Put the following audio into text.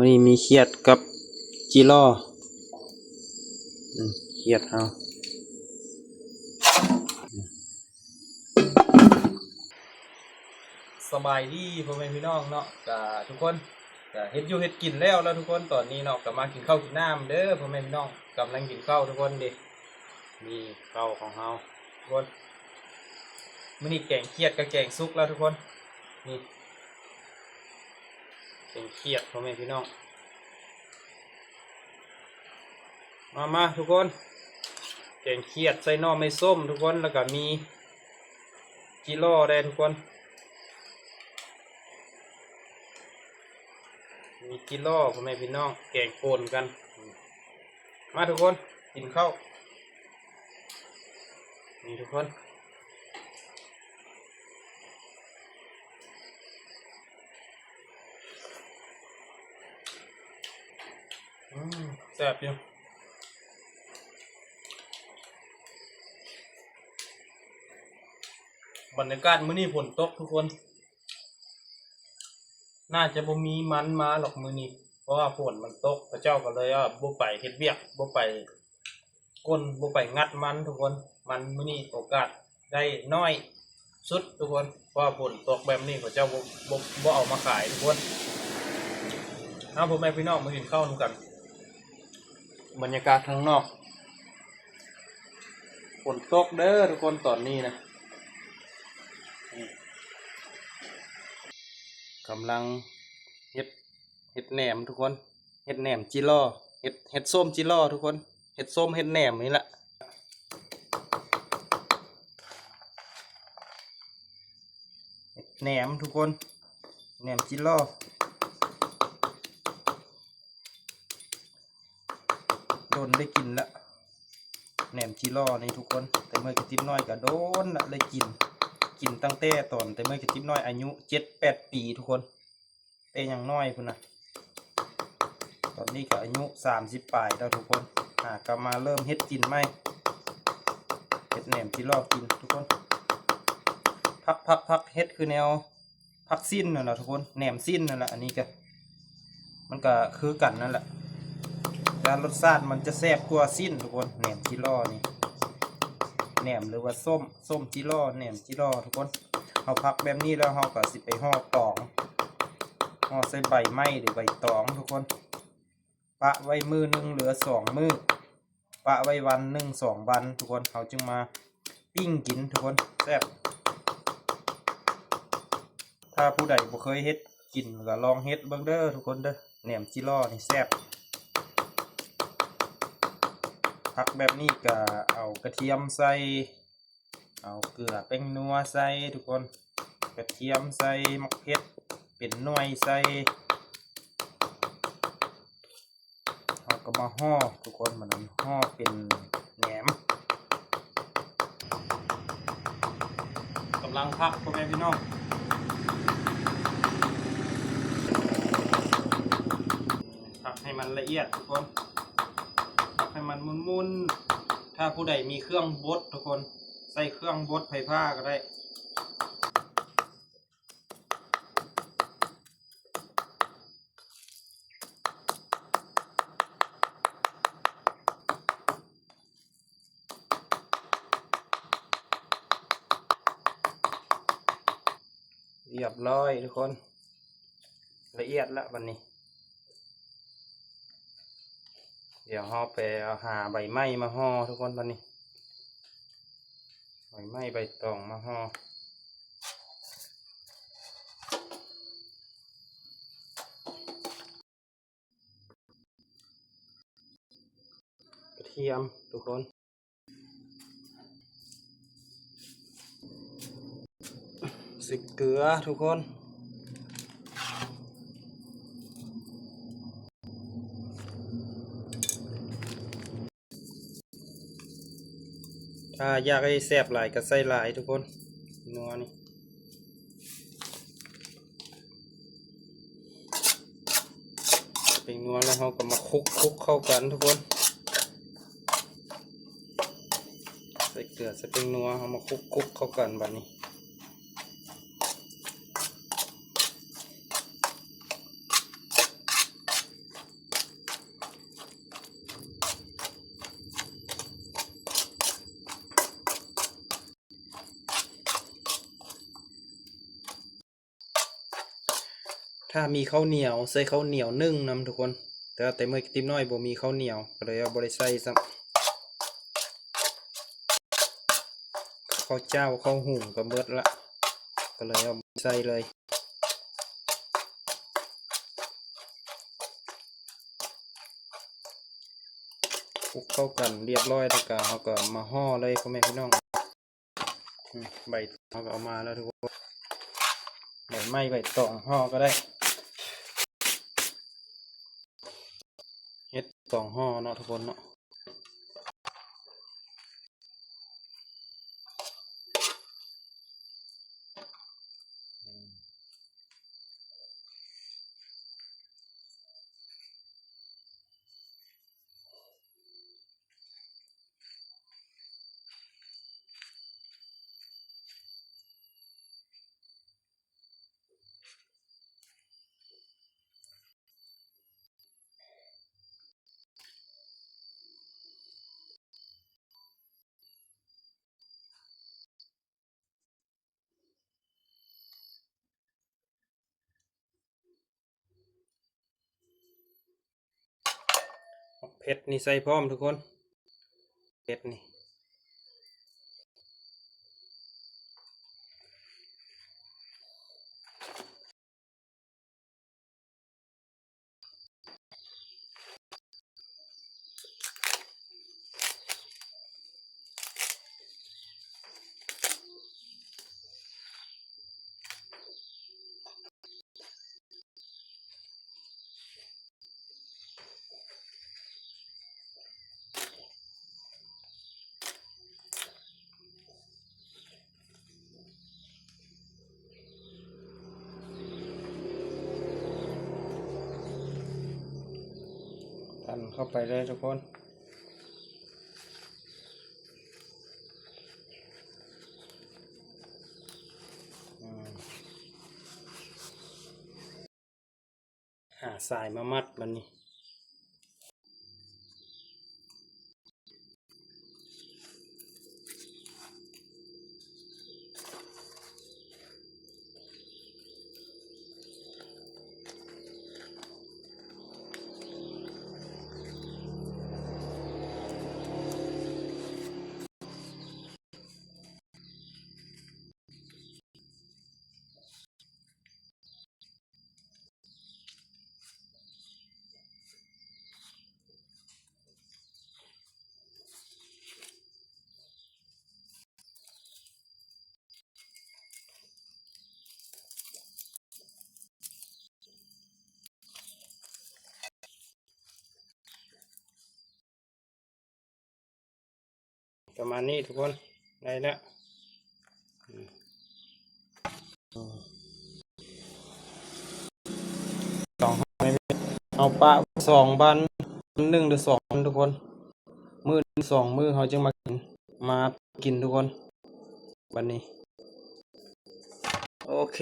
ນີ້ມີຂຽດກັບຈີລໍ ອືມ ຂຽດເຮົາ. ສະບາຍດີພໍ່ແມ່ພີ່ນ້ອງເນາະ ກະທຸກຄົນ ກະເຮັດຢູ່ເຮັດກິນແລ້ວລະທຸກຄົນ. ຕອນນີ້ເນາະ ກະມາກິນເຂົ້າກິນນ້ຳເດີພໍ່ແມ່ພີ່ນ້ອງ. ກຳລັງກິນເຂົ້າທຸກຄົນເດ ນີ້ເຂົ້າຂອງເຮົາທຸກຄົນ. ມື້ນີ້ແກງຂຽດກະແກງສຸກແລ້ວທຸກຄົນ. ນີ້ແກງຂຽດພໍ່ແມ່ພີ່ນ້ອງ. ມາ ມາທຸກຄົນ ແກງຂຽດໃສ່ໜໍ່ໄມ້ສົ້ມທຸກຄົນ ແລ້ວກະມີຈີລໍແດ່ທຸກຄົນ ມີຈີລໍພໍ່ແມ່ພີ່ນ້ອງ ແກງປົນກັນ. ມາທຸກຄົນ ກິນເຂົ້າ ນີ້ທຸກຄົນ. ອືມ ແຊບຢູ່. ບັນຍາກາດມື້ນີ້ຝົນຕົກທຸກຄົນ ໜ້າຈະບໍ່ມີມັນມາດອກມື້ນີ້ ເພາະວ່າຝົນມັນຕົກ ເຂົາເຈົ້າກໍເລີຍວ່າບໍ່ໄປເຮັດວຽກ ບໍ່ໄປກົ້ນ ບໍ່ໄປງັດມັນທຸກຄົນ. ມັນມື້ນີ້ໂອກາດໄດ້ໜ້ອຍສຸດທຸກຄົນ ເພາະວ່າຝົນຕົກແບບນີ້ ເຂົາເຈົ້າບໍ່ ບໍ່ ບໍ່ເອົາມາຂາຍທຸກຄົນ. ເອົາ ພໍ່ແມ່ພີ່ນ້ອງມາກິນເຂົ້ານຳກັນ. ບັນຍາກາດຂ້າງນອກ ຝົນຕົກເດີທຸກຄົນ ຕອນນີ້ນະ. ກຳລັງເຮັດ ເຮັດແໜມທຸກຄົນ ເຮັດແໜມຈີລໍ ເຮັດ ເຮັດສົ້ມຈີລໍທຸກຄົນ ເຮັດສົ້ມເຮັດແໜມນີ້ລະ. ເຮັດແໜມທຸກຄົນ ແໜມຈີລໍ ດົນໄດ້ກິນລະ ແໜມຈີລໍນີ້ທຸກຄົນ. ແຕ່ເມື່ອກະຕິບນ້ອຍກະດົນລະໄດ້ກິນ ກິນຕັ້ງແຕ່ຕອນແຕ່ເມື່ອກະຕິບນ້ອຍ ອາຍຸເຈັດແປດປີທຸກຄົນ ແຕ່ຍັງນ້ອຍພຸ້ນນະ. ຕອນນີ້ກະອາຍຸສາມສິບປາຍແລ້ວທຸກຄົນ ຫາກະມາເລີ່ມເຮັດກິນໃໝ່ ເຮັດແໜມຈີລໍກິນທຸກຄົນ. ຜັກ ຜັກ ຜັກ ເຮັດຄືແນວ ຜັກຊີ້ນນັ້ນລະທຸກຄົນ ແໜມຊີ້ນນັ້ນລະ. ອັນນີ້ກະ ມັນກະຄືກັນນັ້ນລະ ແຕ່ລົດຊາດມັນຈະແຊບກວ່າຊີ້ນທຸກຄົນ. ແໜມຈີລໍນີ້ ແໜມ ຫຼືວ່າສົ້ມ ສົ້ມຈີລໍ ແໜມຈີລໍທຸກຄົນ. ເຮົາຜັກແບບນີ້ແລ້ວ ເຮົາກະຊິໄປຫໍ່ຕອງ ຫໍ່ໃສ່ໃບໄມ້ ຫຼືໃບຕອງທຸກຄົນ. ປະໄວ້ມື້ໜຶ່ງເຫຼືອສອງມື້ ປະໄວ້ວັນໜຶ່ງສອງວັນທຸກຄົນ ເຮົາຈຶ່ງມາປີ້ງກິນທຸກຄົນ ແຊບ. ຖ້າຜູ້ໃດບໍ່ເຄີຍເຮັດກິນກະລອງເຮັດເບິ່ງເດີທຸກຄົນເດີ ແໜມຈີລໍນີ້ແຊບ. ຜັກແບບນີ້ກະເອົາກະທຽມໃສ່ ເອົາເກືອແປ້ງນົວໃສ່ທຸກຄົນ ກະທຽມໃສ່ ໝາກເຜັດເປັນໜ່ວຍໃສ່ ເຮົາກະມາຫໍ່ທຸກຄົນ ບາດນີ້ຫໍ່ເປັນແໜມ. ກຳລັງຜັກພໍ່ແມ່ພີ່ນ້ອງ ຜັກໃຫ້ມັນລະອຽດທຸກຄົນ ຜັກໃຫ້ມັນໝຸ່ນໆ. ຖ້າຜູ້ໃດມີເຄື່ອງບົດທຸກຄົນ ໃສ່ເຄື່ອງບົດໄຟຟ້າກະໄດ້. ຮຽບຮ້ອຍທຸກຄົນ ລະອຽດລະບາດນີ້. ດຽວເຮົາໄປເອົາຫາໃບໄມ້ມາຫໍ່ທຸກຄົນ ບາດນີ້ ໃບໄມ້ໃບຕອງມາຫໍ່. ກະທຽມທຸກຄົນ ໃສ່ເກືອທຸກຄົນ. ຖ້າຢາກໃຫ້ແຊບຫຼາຍກະໃສ່ຫຼາຍທຸກຄົນ ນົວນີ້ ແປ້ງນົວແລ້ວເຮົາກະມາຄຸກໆເຂົ້າກັນທຸກຄົນ ໃສ່ເກືອໃສ່ແປ້ງນົວ ເຮົາມາຄຸກໆເຂົ້າກັນບາດນີ້. ຖ້າມີເຂົ້າໜຽວ ໃສ່ເຂົ້າໜຽວໜຶ້ງນຳທຸກຄົນ. ແຕ່ວ່າແຕ່ມື້ກິນຕິບນ້ອຍບໍ່ມີເຂົ້າໜຽວ ກໍເລີຍວ່າບໍ່ໄດ້ໃສ່ຊ້ຳ. ເຂົ້າເຈົ້າເຂົ້າຫຸງກໍເບິດລະ ກໍເລີຍວ່າບໍ່ໃສ່ເລີຍ. ຄລຸກເຂົ້າກັນລຽບຮ້ອຍແລ້ວກະ ເຮົາກໍມາຫໍ່ເລີຍພໍ່ແມ່ພີ່ນ້ອງ. ອືມ ໃບ ເຮົາກໍເອົາມາແລ້ວທຸກຄົນ. ໃບໄມ້ໃບຕອງຫໍ່ກໍໄດ້. ເຮັດສອງຫໍ່ເນາະທຸກຄົນເນາະ. ໝາກເຜັດນີ້ໃສ່ພ້ອມທຸກຄົນ ເຜັດນີ້. ດັນເຂົ້າໄປເລີຍທຸກຄົນ. ອືມ ຫາສາຍມາມັດບາດນີ້. ປະມານນີ້ທຸກຄົນ ໄດ້ແລ້ວ. ສອງ ເຮົາປະສອງວັນ ວັນໜຶ່ງຫຼືສອງວັນທຸກຄົນ ມື້ໜຶ່ງສອງມື້ເຮົາຈຶ່ງມາກິນ ມາກິນທຸກຄົນ. ບັດນີ້ ໂອເຄ